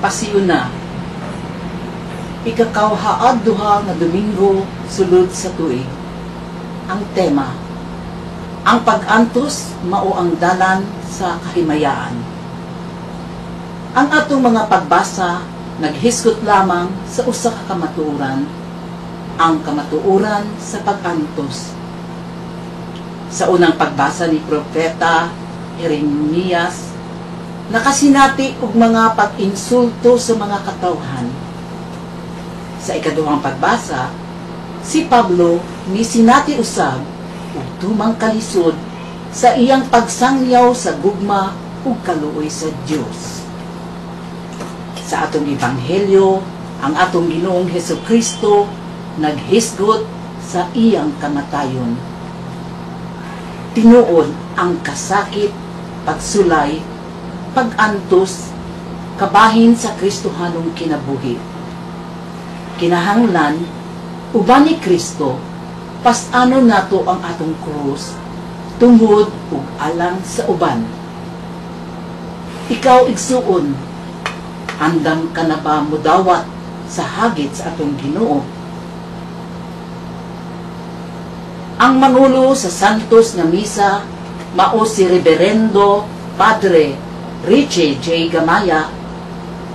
Pasiuna. Ikakawhaag duha nga Domingo sulod sa tuig. Ang tema, ang pag-antos mao ang dalan sa kahimayaan. Ang atong mga pagbasa naghisgot lamang sa usa ka kamatuoran, ang kamatuoran sa pag-antos. Sa unang pagbasa ni Propeta Jeremias, nakasinati og mga pag-insulto sa mga katawhan. Sa ikaduhang pagbasa, si Pablo misinati usab og tumang kalisod sa iyang pagsangyaw sa gugma ug kaluoy sa Dios. Sa atong ebanghelyo, ang atong Ginoong Hesukristo naghisgot sa iyang kamatayon. Tinuod ang kasakit, pagsulay, pag-antos, kabahin sa Kristohanong kinabuhi. Kinahanglan, uban ni Kristo, pas-anon nato ang atong krus, tungod ug alang sa uban. Ikaw, igsuon, andam ka na ba mudawat sa hagit sa atong Ginoo? Ang mangulo sa Santos nga Misa mao si Reverendo Padre Richie J. Gamaya,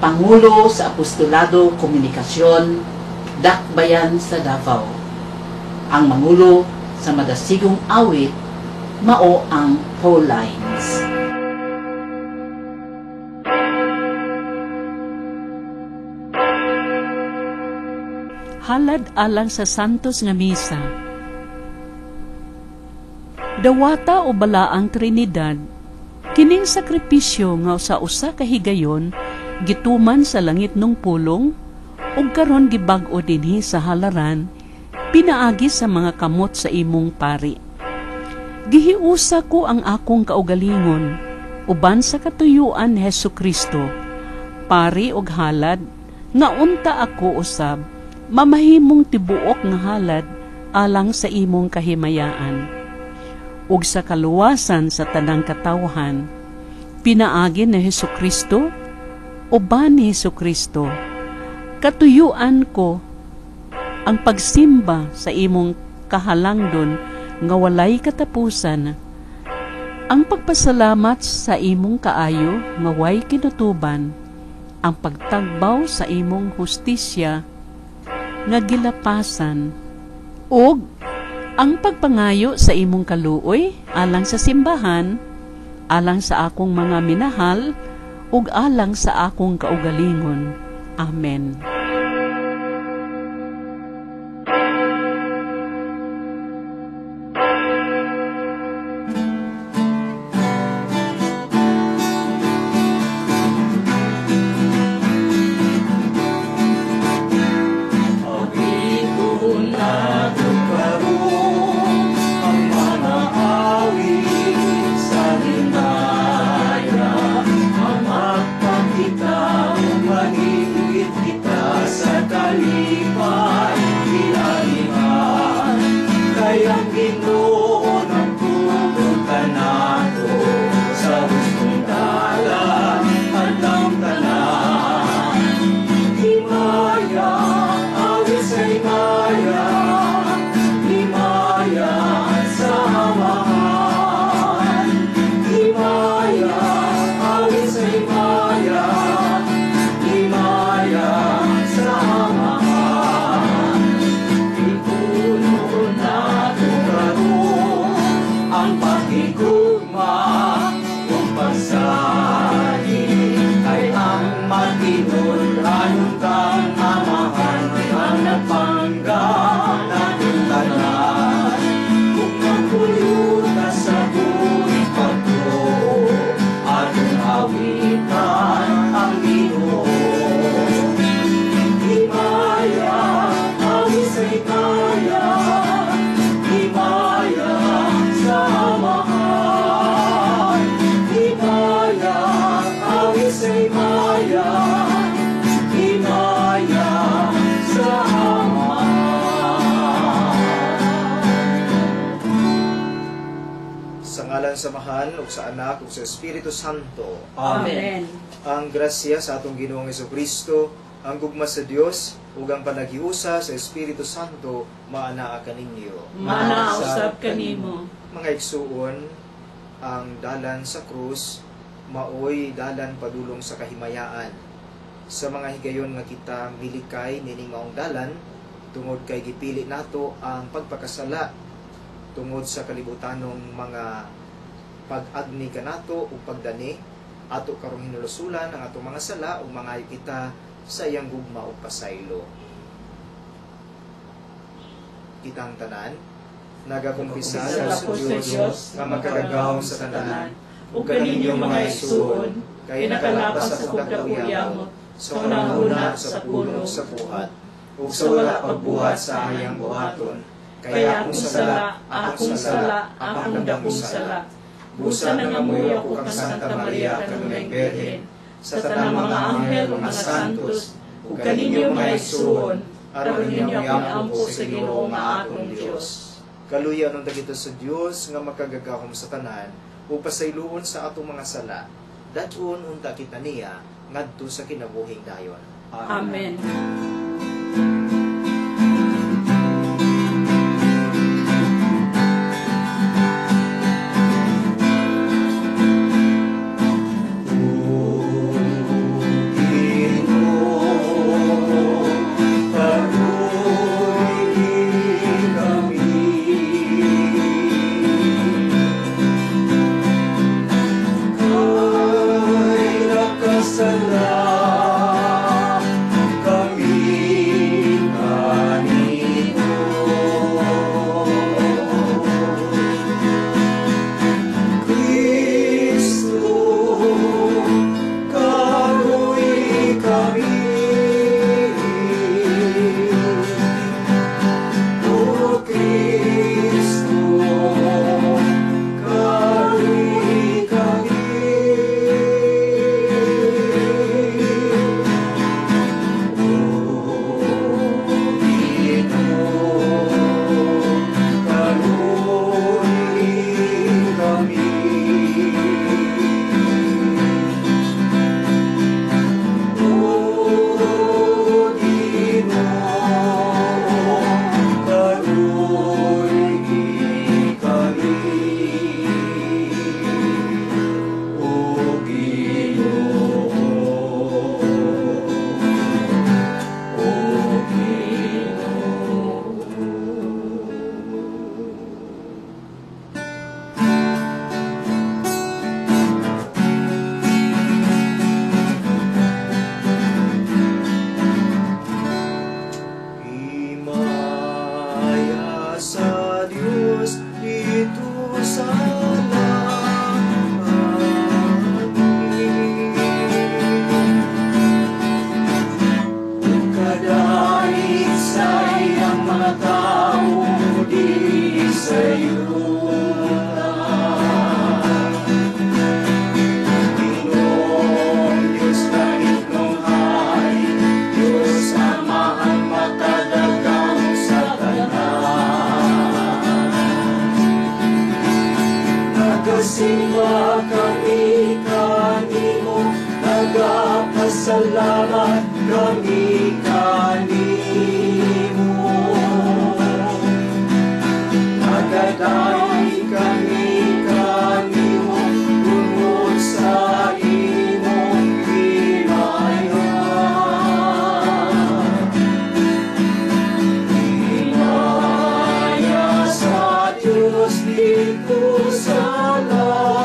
Pangulo sa Apostolado Komunikasyon, Dakbayan sa Davao. Ang mangulo sa madasigong awit mao ang Paulines. Halad alang sa Santos nga Misa. Dawata o balaang Trinidad, kining sakripisyo nga sa usa ka higayon gituman sa langit nung pulong ug karon gibag-o dinhi sa halaran pinaagi sa mga kamot sa imong pari. Gihiusa ko ang akong kaugalingon uban sa katuyuan ni Hesukristo, pari og halad nga unta ako usab mamahimong tibuok nga halad alang sa imong kahimayaan ug sa kaluwasan sa tanang katawhan, pinaagi ni Hesukristo, uban ni Hesukristo. Katuyuan ko ang pagsimba sa imong kahalangdon nga walay katapusan, ang pagpasalamat sa imong kaayo nga way kinutuban, ang pagtagbaw sa imong hustisya nga gilapasan, ug ang pagpangayo sa imong kaluoy alang sa simbahan, alang sa akong mga minahal, ug alang sa akong kaugalingon. Amen. Himaya, Amahan ug sa Anak ug sa Espiritu Santo. Amen. Ang grasya sa atong Ginoong Kristo, ang gugma sa Dios ug ang panaghiusa sa Espiritu Santo maanaa kaninyo. Maanaa usab kanimo. Mga igsuon, ang dalan sa krus maoy dalan padulong sa kahimayaan. Sa mga higayon nga kita milikay nining maong dalan tungod kay gipili nato ang pagpakasala tungod sa kalibutanong mga pag-agni kanato ug pagdani ato karong hinulusulan ang atong mga sala ug mangayo kita sa iyang gugma ug pasaylo. Kitang tanan nagakumpisal sa Dios nga makagagahom sa tanan ug kaninyo mga igsuon, kay nakalapas akong dakuyamot sa hunahuna, sa pulong, sa buhat ug sa wala pagbuhat sa ayang buhaton, kay akong sala, akong sala, akong dakong sala. Busa nangamuyo ako kang Santa Maria kanunay Birhen, sa tanang mga anghel ug mga santos, ug kaninyo mga igsuon, aron ninyo akong ampo sa Ginoo nga atong Dios. Kaluya unta kita sa Dios nga makagagahom sa tanan ug pasayloon sa atong mga sala. Dad-on unta kita niya ngadto sa kinabuhing dayon. Amen. Himaya sa Dios dito sa langit. Ug kadait sa iyang mga tawo dinhi sa yuta. Ginoong Diyos langitnong Hari, Diyos Amahan makagagahom sa tanan. Nagasimba kami kanimo, nagapasalamat kami kanimo. Nagadaig kami kanimo tungod sa imong himaya. Himaya sa Diyos dito sa langit.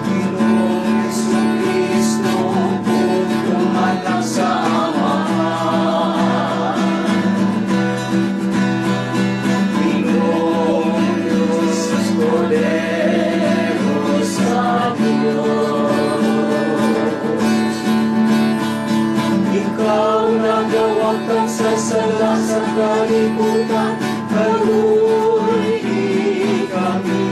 Ginoong Jesucristo, bugtong anak sa Amahan. Ginoong Diyos, Kordero sa Diyos. Ikaw nagawagtang sa sala sa kalibutan, kaluy-i kami.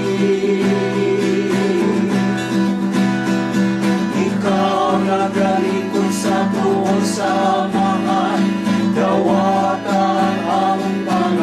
Ikaw nagalikod sa tuon sa Amahan, dawata ang pangamuyo.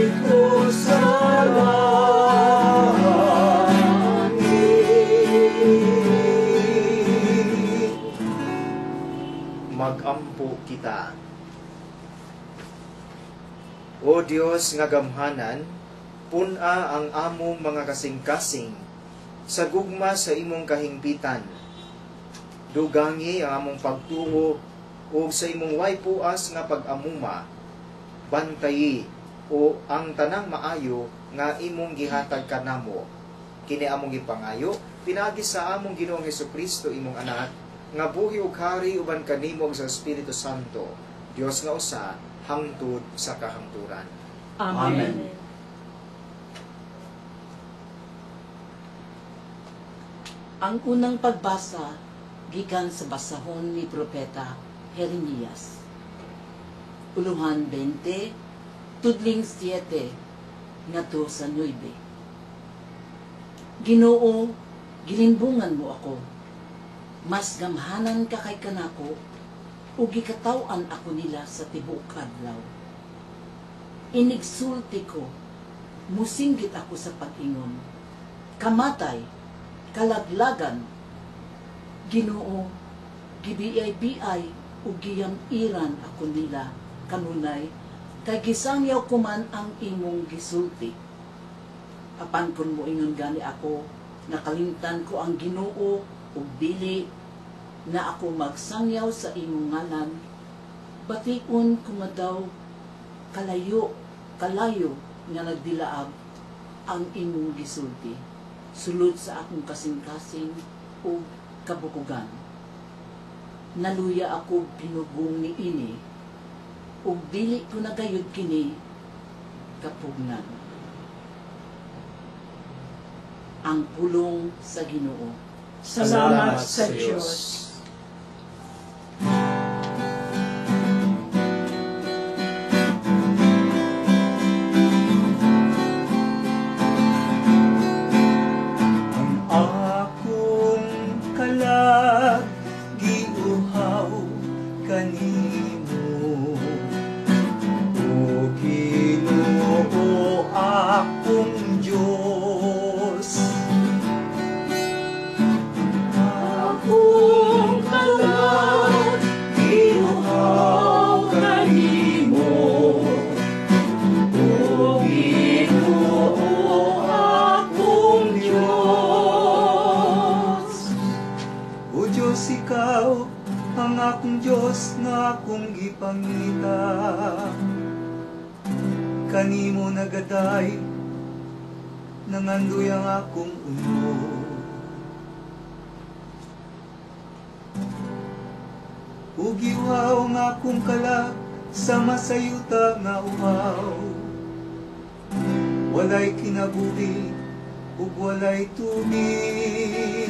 didto sa langit. Magampo kita. O Dios nga gamhanan, pun-a ang among mga kasing-kasing sa gugma sa imong kahingpitan. Dugangi ang among pagtuo ug sa imong way puas nga pag-amuma. Bantayi o ang tanang maayo nga imong gihatag kanamo. Kini among gipangayo pinaagi sa among Ginoong Hesukristo, imong anak, nga buhi ug hari uban kanimo ug sa Espiritu Santo, Dios nga usa, hangtod sa kahangturan. Amen. Ang unang pagbasa gikan sa basahon ni Propeta Jeremias. Uluhan 20, tudling 7, ngadto sa 9. Ginoo, gilimbungan mo ako. Mas gamhanan ka kay kanako, ug gikataw-an ako nila sa tibuok adlaw. Inigsulti ko, musinggit ako sa pag-ingon. Kamatay, kalaglagan, Ginoo, gibiay-biay ug giyam-iran ako nila kanunay, kay gisangyaw ko man ang imong gisulti. Apan kun moingon gani ako, nakalimtan ko ang Ginoo ug dili na ako magsangyaw sa imong ngalan, bation ko nga daw kalayo, kalayo nga nagdilaab ang imong gisulti, sulod sa akong kasing-kasing ug kabukugan. Naluya ako pinugong ni ini, ug dili ko nagayod kini kapugnan. Ang pulong sa Ginoo. Salamat sa Diyos. Ang akong kalag giuhaw kanimo, O Ginoo akong Diyos. Akong kalag giuhaw kanimo, O Ginoo akong Diyos. O Diyos, ikaw ang akong Diyos nga akong gipangita. Kanimo nagaday, nangandoy ang akong uno. Ug giuhaw ang akong kalag sa masayuta nga uhaw. Walay kinabuhi ug walay tubig.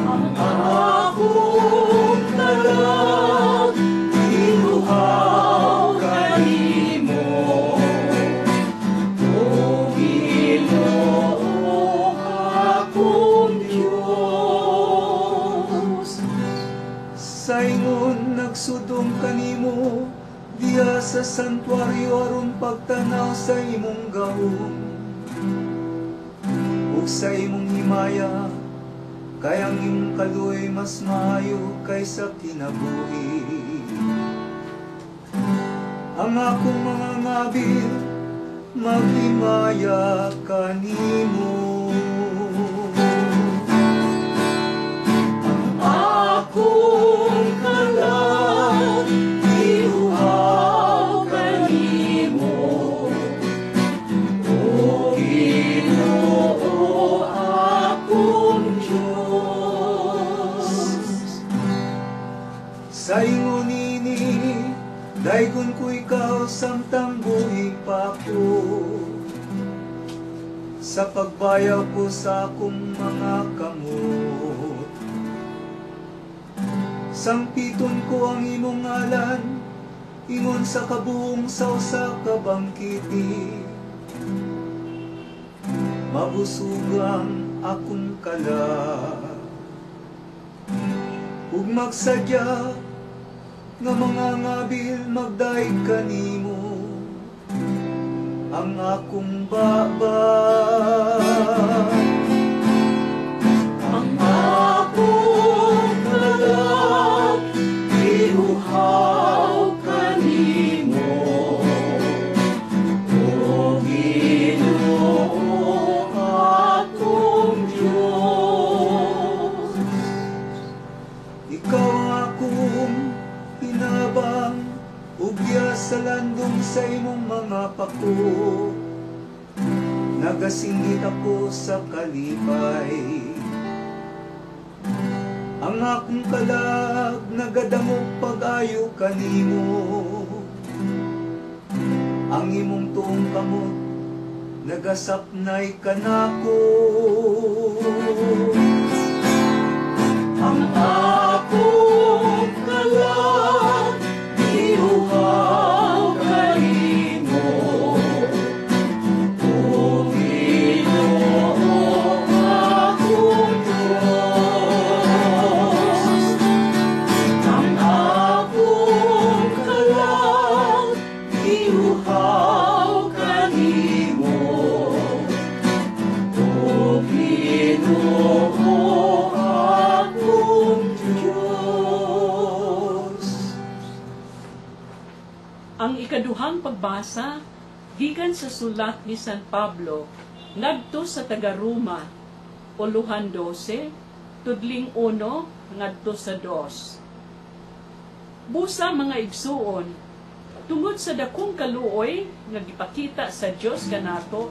Ang akong kalag giuhaw kanimo, O Ginoo akong Diyos. Sa ingon nagsudong kanimo diya sa santuario aron pagtanaw sa imong gahom ug sa imong himaya, kay ang imong kaluoy mas maayo kaysa kinabuhi. Ang akong mga ngabil maghimaya kanimo. Ang akong kalag giuhaw kanimo, O Ginoo akong Diyos. Sa ingon ini, daygon ko ikaw samtang buhi pa ko. Sa pagbayaw ko sa akong mga kamot, sangpiton ko ang imong ngalan, ingon sa kabuong sa usa ka bangkiti. Mabusog ang akong kalag ug magsadya nga mga ngabil magdayeg kanimo. ang akong baba. Ang akong kalag giuhaw kanimo, O Ginoo akong Dios. Ikaw ang akong hinabang ug giya sa landong sa imong mga pako. Nagasinggit ako sa kalipay. Ang akong kalag nagadamog pag-ayo kanimo. Ang imong tuong kamot nagasapnay kanako. Ang akong kalag giuhaw kanimo, O Ginoo akong Dios. Ang akong kalag giuhaw kanimo, O Ginoo akong Dios. Ang ikaduhang pagbasa gikan sa sulat ni San Pablo ngadto sa taga-Roma, uluhan 12, tudling 1 ngadto sa 2. Busa, mga igsuon, tungod sa dakong kaluoy nga gipakita sa Dios kanato,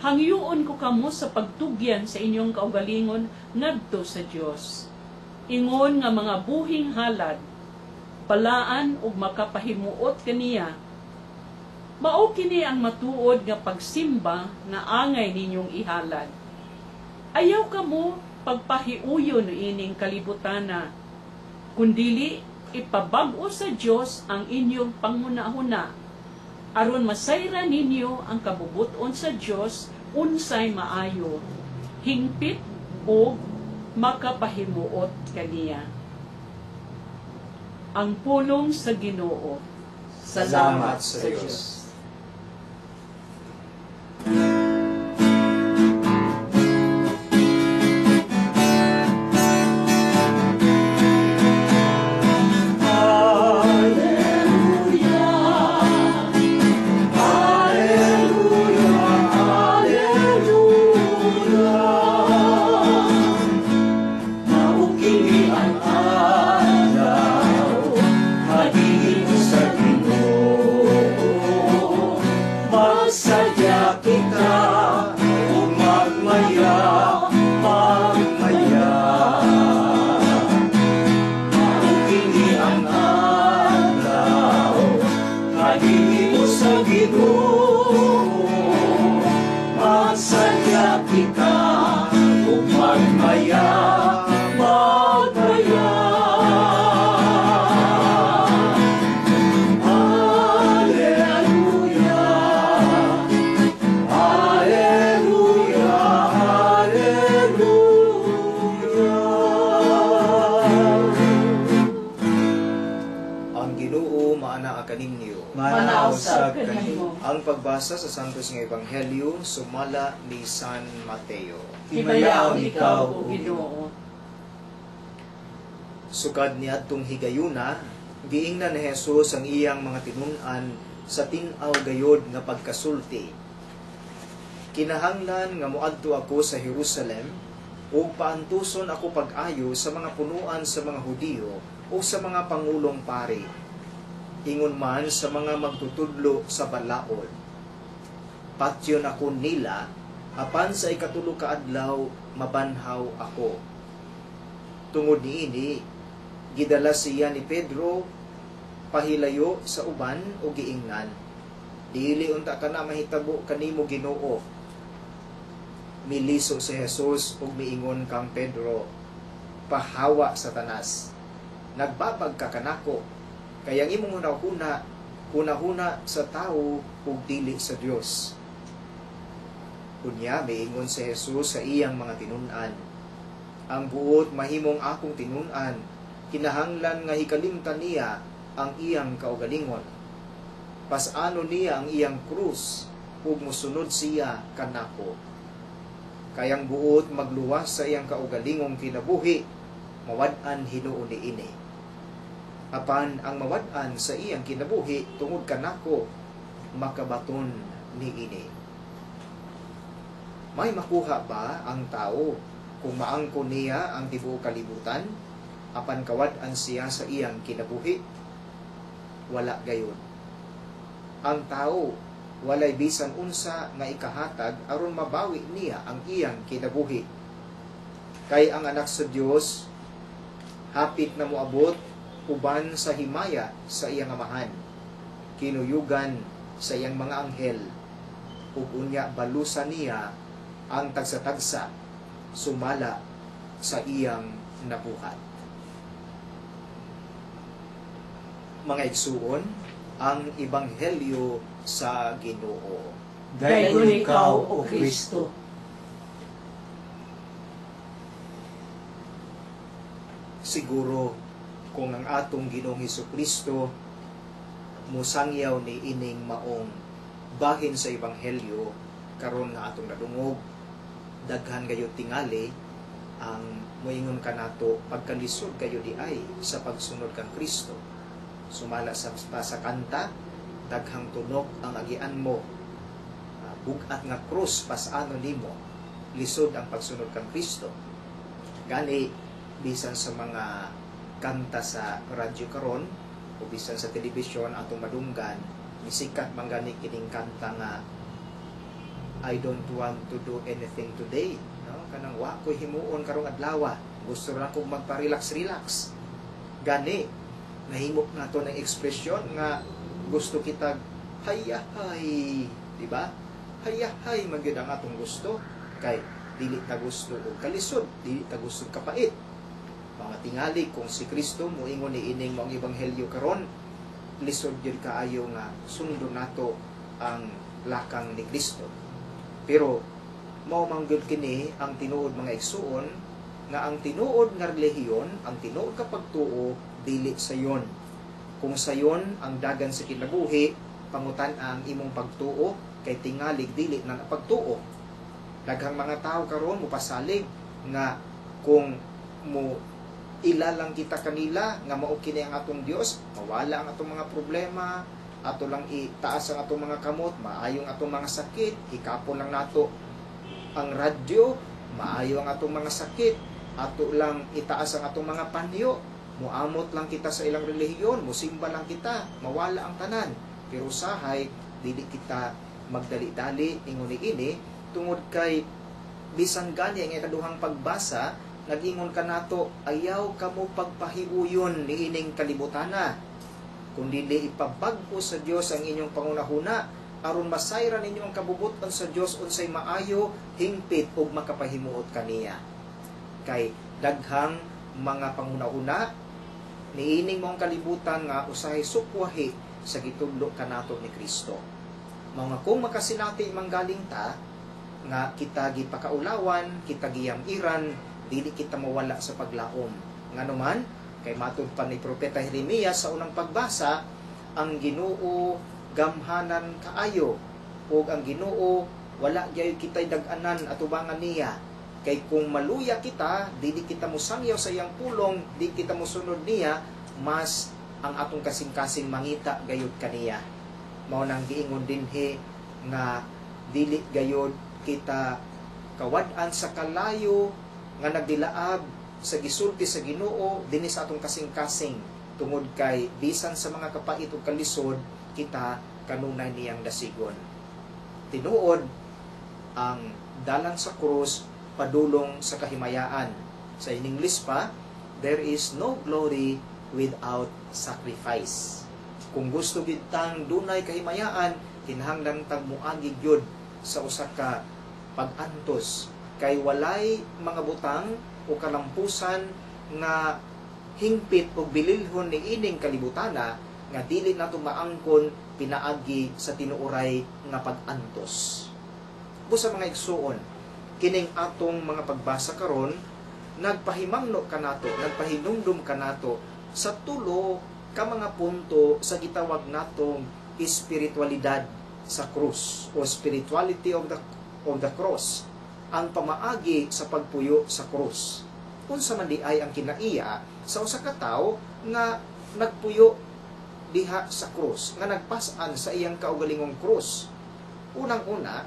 hangyoon ko kamo sa pagtugyan sa inyong kaugalingon ngadto sa Dios. Ingon nga mga buhing halad, balaan ug makapahimuot kaniya. Mao kini ang matuod nga pagsimba nga angay ninyong ihalad. Ayaw kamo pagpahiuyon ining kalibutana, kundili ipabag-o sa Dios ang inyong panghuna-huna, aron masayra ninyo ang kabubut-on sa Dios unsay maayo, hingpit ug makapahimuot kaniya. Ang pulong sa Ginoo. Salamat sa Dios. Alleluia, Alleluia, Alleluia. Mao kini ang adlaw nga gihimo sa Ginoo. Magsadya kita ug magmaya, magmaya. Mao kini ang adlaw nga gihimo sa Ginoo. Magsadya kita ug magmaya, magmaya. Alleluia, Alleluia, Alleluia. Ang Ginoo maanaa kaninyo. Maanaa usab kanimo. Ang pagbasa sa Santos nga Ebanghelyo sumala ni San Mateo. Himayaon ikaw, O Ginoo. Sukad niadtong higayuna, giingnan ni Jesus ang iyang mga tinun-an sa tin-aw gayod nga pagkasulti. Kinahanglan nga moadto ako sa Jerusalem ug paantuson ako pag-ayo sa mga punuan sa mga Hudiyo ug sa mga pangulong pari, ingon man sa mga magtutudlo sa balaod. Patyon ako nila, apan sa ikatulo ka adlaw mabanhaw ako. Tungod niini, gidala siya ni Pedro pahilayo sa uban o giingnan, "Dili unta kana mahitabo kanimo, Ginoo." Miliso si Jesus ug miingon kang Pedro, "Pahawa, Satanas. Nagbabag ka kanako, kay ang imong hunahuna hunahuna sa tawo ug dili sa Dios." Unya miingon si Jesus sa iyang mga tinun-an, "Ang buot mahimong akong tinun-an, kinahanglan nga hikalimtan niya ang iyang kaugalingon. Pas-anon niya ang iyang krus ug mosunod siya kanako. Kay ang buot magluwas sa iyang kaugalingong kinabuhi, mawad-an hinuon niini. Apan ang mawad-an sa iyang kinabuhi tungod kanako, makabaton niini. May makuha ba ang tao kung maangkon niya ang tibuok kalibutan, apan kawad-an siya sa iyang kinabuhi? Wala gayon. Ang tao walay bisan unsa nga ikahatag aron mabawi niya ang iyang kinabuhi. Kay ang anak sa Dios hapit na moabot uban sa himaya sa iyang amahan, kinuyugan sa iyang mga anghel, ug unya balusan niya ang tagsa-tagsa sumala sa iyang nabuhat. Mga igsuon, ang Ebanghelyo sa Ginoo. Dayon ikaw, O Kristo. Siguro kung ang atong Ginoong Hesukristo musangyaw ni ining maong bahin sa Ebanghelyo karon nga atong nadungog, daghan kayo tingali ang moingon kanato pagkalisod kayo di ay sa pagsunod kang Kristo. Sumala sa kanta, daghang tunok ang agian mo, bug-at nga krus pasano nimo, lisod ang pagsunod kang Kristo. Gani bisan sa mga kanta sa radyo karon o bisan sa telebisyon atong madunggan, misikat man gani kining kanta nga I don't want to do anything today, no? Kanang wa ko'y himuon karong adlaw, gusto ra kong magpa-relax-relax. Gani nahimo nato ng ekspresyon nga gusto kitag hayahay, di ba? Hayahay man gyud ang atong gusto, kay dili ta gusto og kalisod, dili ta gusto kapait. Mga tingali kung si Kristo moingon ni ining maong ebanghelyo karon, lisod gyud kaayo nga sundon nato ang lakang ni Kristo. Pero mao man gyud kini ang tinuod, mga igsuon, nga ang tinuod nga relihiyon, ang tinuod ka pagtuo, dili sayon. Kung sayon ang dagan sa kinabuhi, pangutan ang imong pagtuo, kay tingalig dili na pagtuo. Daghang mga tao karon mopasalig nga kung mo ilalang kita kanila nga mao kini ang atong Dios, mawala ang atong mga problema, ato lang itaas ang atong mga kamot, maayong atong mga sakit, hikapon lang nato ang radyo, maayo ang atong mga sakit, ato lang itaas ang atong mga panyo, muamot lang kita sa ilang relihiyon, musimba lang kita, mawala ang tanan. Pero usahay dili kita magdali-dali ingon niini, tungod kay bisan gani ang ikaduhang pagbasa, nag-ingon kanato, ayaw kamo pagpahiuyon niining kalibutana, kun dili ipabag-o sa Dios ang inyong pangunahuna, aron masayran ninyo ang kabubuton sa Dios unsay maayo, hingpit ug makapahimuot kaniya. Kay daghang mga pangunahuna niining maong kalibutan nga usahay sukwahi sa gitudlo kanato ni Kristo. Mga kung makasinati manggaling ta nga kita gipakaulawan, kita giyamiran, dili kita mawala sa paglaom. Nganuman, kay matud pa ni Propeta Jeremias sa unang pagbasa, ang Ginoo gamhanan kaayo, ug ang Ginoo wala gyud kitay dag-anan atubangan niya. Kay kung maluya kita, dili kita mosangyaw sa iyang pulong, di kita mosunod niya, mas ang atong kasing-kasing mangita gayud kaniya. Mao nang giingon dinhi nga dili gayud kita kawad-an sa kalayo nga nagdilaab sa gisulti sa Ginoo dinhi sa atong kasing-kasing, tungod kay bisan sa mga kapait ug kalisod kita kanunay niyang dasigon. Tinuod ang dalan sa krus padulong sa kahimayaan. Sa English pa, there is no glory without sacrifice. Kung gusto gid tang dunay kahimayaan, kinahanglan tang moagi gyud sa usa ka pag-antos, kay walay mga butang o kalampusan nga hingpit o bililhon ni ining kalibutana nga dili nato maangkon pinaagi sa tinuoray nga pag-antos. Busa mga igsuon, kining atong mga pagbasa karon nagpahimangno kanato, nagpahinumdum kanato sa tulo ka mga punto sa gitawag natong espiritualidad sa krus o spirituality of the cross, ang pamaagi sa pagpuyo sa krus. Unsa man diay ang kinaiya sa usa ka tawo nga nagpuyo diha sa krus, nga nagpas-an sa iyang kaugalingong krus? Unang-una,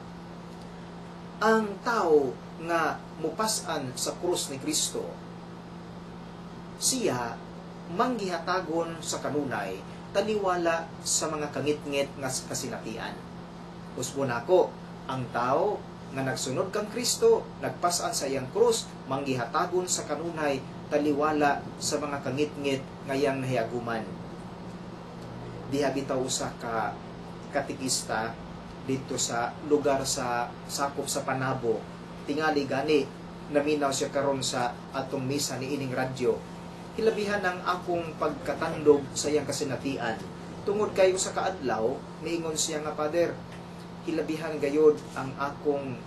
ang tao nga mupas-an sa krus ni Kristo, siya manggihatagon sa kanunay taliwala sa mga kangitngit nga kasinatian. Usbon nako, ang tao nga nagsunod kang Kristo, nagpas-an sa iyang krus, manggihatagon sa kanunay taliwala sa mga kangitngit nga iyang nahiaguman. Diha bitaw usa ka katikista dito sa lugar sa sakop sa Panabo. Tingali gani naminaw siya karon sa atong misa ni ining radyo. Hilabihan ang akong pagkatandog sa iyang kasinatian. Tungod kay usa ka adlaw, niingon siya nga, "Father, hilabihan gayod ang akong